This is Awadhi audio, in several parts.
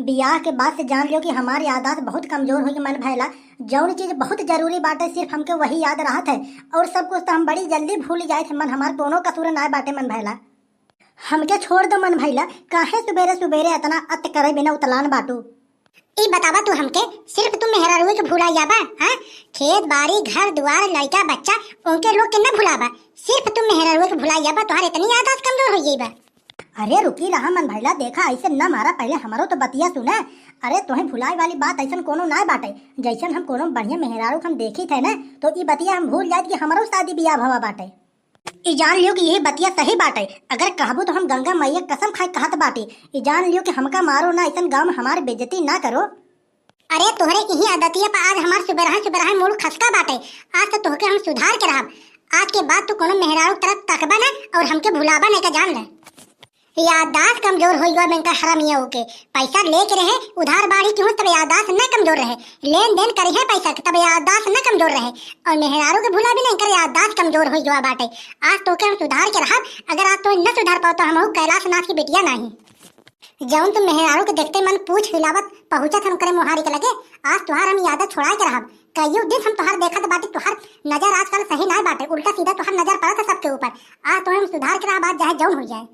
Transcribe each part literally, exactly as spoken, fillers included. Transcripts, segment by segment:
बियाह के बाद से जान लियो कि हमार याददाश्त बहुत कमजोर होइ गै मन भैला। जौन चीज बहुत जरूरी बाटे, सिर्फ हमके वही याद रहत है, और सब कुछ तो हम बड़ी जल्दी भूल जाइत है। मन हमार कोनो कसूर नाय बाटे मन भैला। हमके छोड़ दो मन भैला, काहे सुबेरे सुबेरे इतना अत करे बिना उतलान बाटू? ई बतावा तू हमके, सिर्फ तू मेहरारुए के भुलाइया बा, हाँ? खेत बाड़ी, घर दुआर, लइका बच्चा, उनके लोग के न भुलाबा, सिर्फ तू मेहरारुए के भुलाइया बा, तोहार इतनी याददाश्त कमजोर होइ गई बा। अरे रुकी रहा मन भैला, देखा ऐसे न मारा, पहले हमरो तो बतिया सुना। अरे तोहे भुलाए वाली बात ऐसन कोनो ना बाटे, जैसन हम कोनो बढ़िया मेहरारू के हम देखी थे ना, तो ई बतिया हम भूल जाइत कि हमरो शादी बियाह भवा बाटे। ई जान लियो कि यही बतिया सही बाटे, अगर कहबू तो हम गंगा मैया कसम खाए कहत बाटी। ई जान लियो कि हमका मारो ना, ऐसन गाँव में हमार बेइज्जती ना करो। अरे तोहरे इही आदतिया पर आज हमार सुबेरहा सुबेरहा मूड खसका बाटे। आज तो तोहके हम सुधार के रहब। आज के बाद तू कोनो मेहरारू तरफ तकबा ना और हमके भुलाबा नहीं का जान ले। याददाश्त कमजोर होइ गवा इनका हरामिया के। पैसा लेके रहे उधार बाड़ी की हूँ तब याददाश्त न कमजोर रहे। लेन देन करी है पैसा के तब याददाश्त न कमजोर रहे। और मेहरारू के भुला भी नहीं कर याददाश्त कमजोर होइ गवा बाटे। आज तोके हम सुधार के रहब। अगर आज तो न सुधार पाओ तो हम कैलाश नाथ की बिटिया नहीं। जौन तुम मेहरारू के देखते मन पूछ हिलावत पहुँचत हम करे मोहारी के लगे। आज तुहार हम यादत छोड़ा के रहब। कईयो दिन हम तुहार देखत बाटी, तुहार नजर आजकल सही नाय बाटे, उल्टा सीधा तुहार नजर पड़त है सबके ऊपर। आज तो हम सुधार के रहब, आज चाहे जौन हो जाए।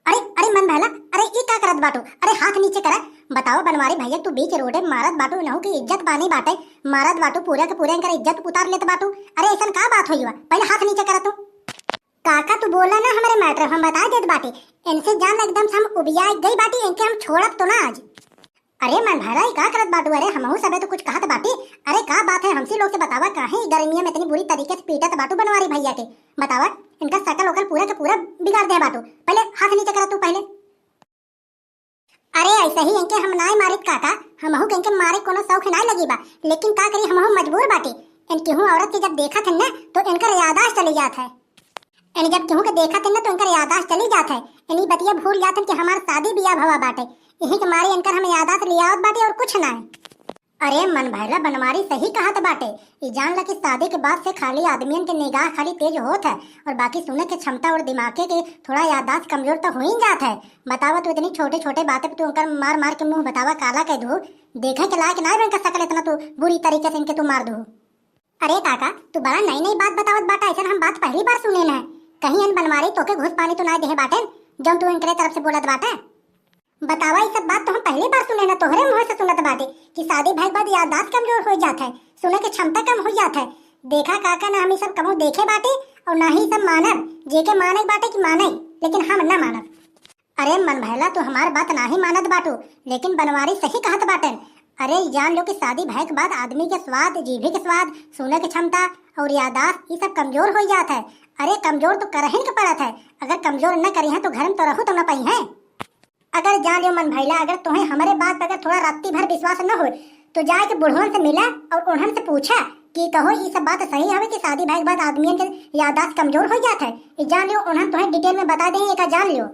अरे अरे मन भैला, अरे ई का करत बाटू? अरे हाथ नीचे करा। बताओ बनवारी भैया, तू बीच रोडे मारत बाटू, इनहू की इज्जत पानी बाटे, मारत बाटू, पूरा के पूरा इनकर इज्जत उतार लेत बाटू। अरे ऐसन का बात होई बा? पहले हाथ नीचे करा तू। काका तू बोला ना हमारे मैटर, हम बता देत बाटी। इनसे जान एकदम से हम उबिया गई बाटी, इनके हम छोड़ब तो ना आज। अरे मन भैला, ई का करत बाटू? अरे हमहू सबे तो कुछ कहत बाटी। अरे का बात है, हमसे लोग से बतावा, काहे ई गर्मिया में इतनी बुरी तरीके से पीटत बाटू बनवारी भैया के? बतावा, इनका शकल ओकल पूरा के पूरा बिगाड़ दे बाटू। पहले हाथ नीचे करा तू पहले। अरे ऐसे ही इनके हम नाय मारित काका, हमहू के इनके मारे कोनो शौक नाय लगी बा, लेकिन का करी, हमहू मजबूर बाटी। इनकी हूँ औरत के जब देखत है ना तो इनकर यादाश्त चली जात है। इन्हें जब केहू के देखत है ना तो इनकर यादाश्त चली जात है। इन्हीं बतिया भूल जात है कि हमार शादी बियाह भवा बाटे, यही के मारे इनकर हम यादाश्त लियावत बाटे और कुछ ना है। अरे मन भैला, बनवारी सही कहत बाटे। ई जान ला कि शादी के बाद से खाली आदमियन के निगाह खाली तेज होत है और बाकी सुने के क्षमता और दिमागे के थोड़ा याददाश्त कमजोर तो हो ही जात है। बतावा तू, इतनी छोटे छोटे बातें पे तू उनकर मार मार के मुंह बतावा काला कह दू, देखे के लायक ना इनका शकल, इतना तू बुरी तरीके से इनके तू मार दू। अरे काका, तू बड़ा नई नई बात बतावत बाटा, ऐसन हम बात पहली बार सुने न। कहीं इन बनवारी तोके घूस पानी तो ना देहे बाटेन, जौन तू इनकरे तरफ से बोलत बाटा? बतावा, ई सब बात तो हम पहली बार सुने न, तोहरे मुंह से सुनत बाटे कि शादी भइल बाद याददाश्त कमजोर हो जात है। सुने के क्षमता कम हो जात है। देखा काका, ना हम ई सब कबहूँ देखे बाटे और ना ही ई सब मानब। जेके माने बाटे कि माने, लेकिन हम ना मानब। अरे मन भैला, तू हमार बात नाही मानत बाटू, लेकिन बनवारी सही कहत बाटेन। अरे जान लो कि शादी भय के बाद आदमी के स्वाद, जीभी के स्वाद, सुने के क्षमता और याददाश्त, ई सब कमजोर हो जात है। अरे कमजोर तो करहिन के पड़त है, अगर कमजोर न करी है तो घर में तो रहू तो न पाई है। अगर जान लियो मन भैला, अगर तुम्हें हमारे बात पर अगर थोड़ा रत्ती भर विश्वास न हो तो जाए के बुढ़वन से मिला और उन्हन से पूछा कि कहो ई सब बात सही हवे कि शादी भय के बाद आदमियन के याददाश्त कमजोर हो जात है। ई जान लियो, उन्हन तुम्हें डिटेल में बता दें, एका जान लियो।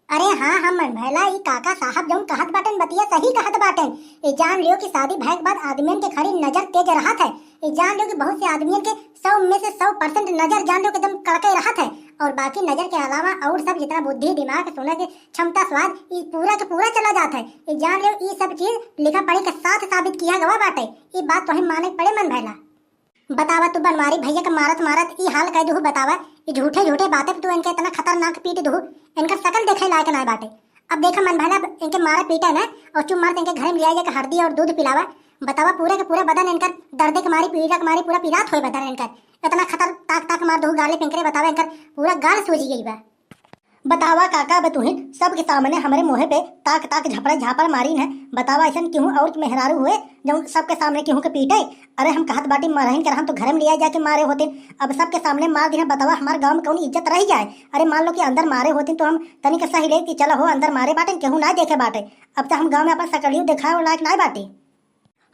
अरे हाँ, हम मन भैला, ई काका साहब जौन कहत बाटेन बतिया सही कहत बाटेन। ई जान लियो कि शादी भय के बाद आदमियन के खड़ी नजर तेज रहत है। ई जान लियो कि बहुत से आदमियन के सौ में से सौ परसेंट नजर जान लियो कि एकदम कड़के रहत है। और बाकी नजर के अलावा और सब जितना बुद्धि, दिमाग, सुने के क्षमता, स्वाद, ई पूरा के पूरा चला जात है। ई जान लियो, ई सब चीज लिखा पढ़ी के साथ साबित किया गवा बाटे। ई बात तोहे माने के पड़े मन भैला। बतावा तू बनवारी भैया के मारत मारत ई हाल कह दुहु, बतावा ई झूठे झूठे बातें पे तू इनके इतना खतरनाक पीट दुहु, इनकर शकल देखे लायक ना बाटे। अब देखा मन भैला, इनके मारा पीटा ना और चुप मार इनके घर में ले जाके हल्दी और दूध पिलावा। बतावा पूरा के पूरा बदन इनकर दर्द के मारी, पीड़ा के मारी पूरा पिरात होए बदन इनकर। इतना खतर ताक ताक मार दुहु गाले पे इनकरे, बतावा इनकर पूरा गाल सूज गई बा। बतावा काका, अब तुहिन सबके सामने हमरे मुँहे पे ताक ताक झपड़ा झापड़ मारिन है। बतावा ऐसन केहू और के मेहरारू हुए जौन सबके सामने केहू के पीटे? अरे हम कहत बाटी मरहिन के रहन तो घर में लिया जाके मारे होतिन, अब सबके सामने मार दिहे। बतावा हमार गाँव में कौन इज्जत रह जाए? अरे मान लो कि अंदर मारे होतिन तो हम तनिक सही ले कि चलो हो अंदर मारे बाटेन, केहू ना देखे बाटे। अब तो हम गाँव में अपन सकड़ियो देखावे लायक ना बाटी।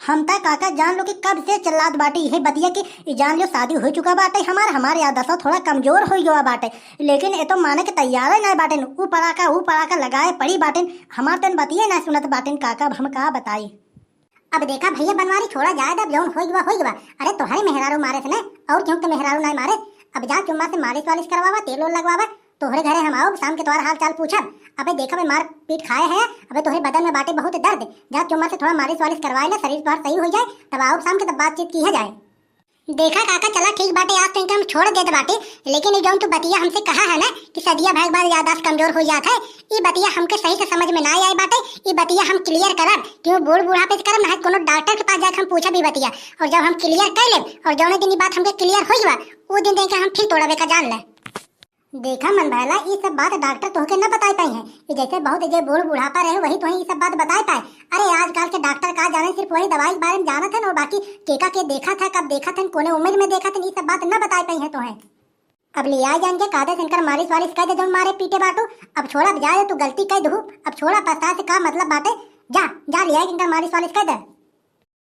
हम त काका जान लो कि कब से चिल्लात बाटी यही बतिया कि ई जान लो शादी हो चुका बाटे हमार, हमार याददाश्त थोड़ा कमजोर हो गया बाटे, लेकिन ये तो माने के तैयार ही ना बाटेन। ऊ पड़ाका, ऊ पड़ाका लगाए पड़ी बाटेन, हमार तन बतिये ना सुनत बाटेन काका, अब हम का बताई। अब देखा भैया बनवारी, छोड़ा जाए दा, अब जौन होई गवा, होई गवा। अरे तोहरे मेहरारू मारे थे ना, और केहू के मेहरारू ना मारे। अब जा चुम्मा से मालिश वालिश करवावा, तेल ओल लगवावा, तोहरे घरे हम आओ, शाम के तोहर हाल चाल पूछब। अबे देखा बे, मार पीट खाए है, अबे तोहरे बदन में बाटे बहुत दर्द, जा चुम्मा से थोड़ा मालिश वालिश करवाए ले, शरीर तोहर सही हो जाए, तब आओ शाम के तब बातचीत किया जाए। देखा काका, चला ठीक बाटे, आज तो इनका हम छोड़ देत बाटे, लेकिन ई जौन तू बतिया हमसे कहा है ना कि सदिया भय के बाद याददाश्त कमजोर हो जात है, ई बतिया हमके सही से समझ में ना आई बाटे। ई बतिया हम क्लियर करब, क्यों बूढ़ बूढ़ा पे करब ना, कोनो डॉक्टर के पास जाके हम पूछब ई बतिया, और जब हम क्लियर कर लेब और जौने दिन ई बात हमके क्लियर हो गवा, वो दिन देख के हम फिर तोड़बे का जान ले। देखा मन भैला, ई सब बात डॉक्टर तोहके न बताए पाई है। ई जैसे बहुत जे बूढ़ बुढ़ापा रहे वही तोहे ई सब बात बताए पाए। अरे आजकल के डॉक्टर का जाने, सिर्फ वही दवाई के बारे में जानत है और बाकी केका के देखत है, कब देखत है, कोने उम्र में देखत है, ई सब बात न बताए पाई है तोहे। अब लिया जान के कादे से इनकर मालिश वालिश कह दे, जौन मारे पीटे बाटू। अब छोड़ा, अब जा दे, तू गलती कह दू। अब छोड़ा, पछताए से का मतलब बाटे। जा, जा लिया इनकर मालिश वालिश कह दे।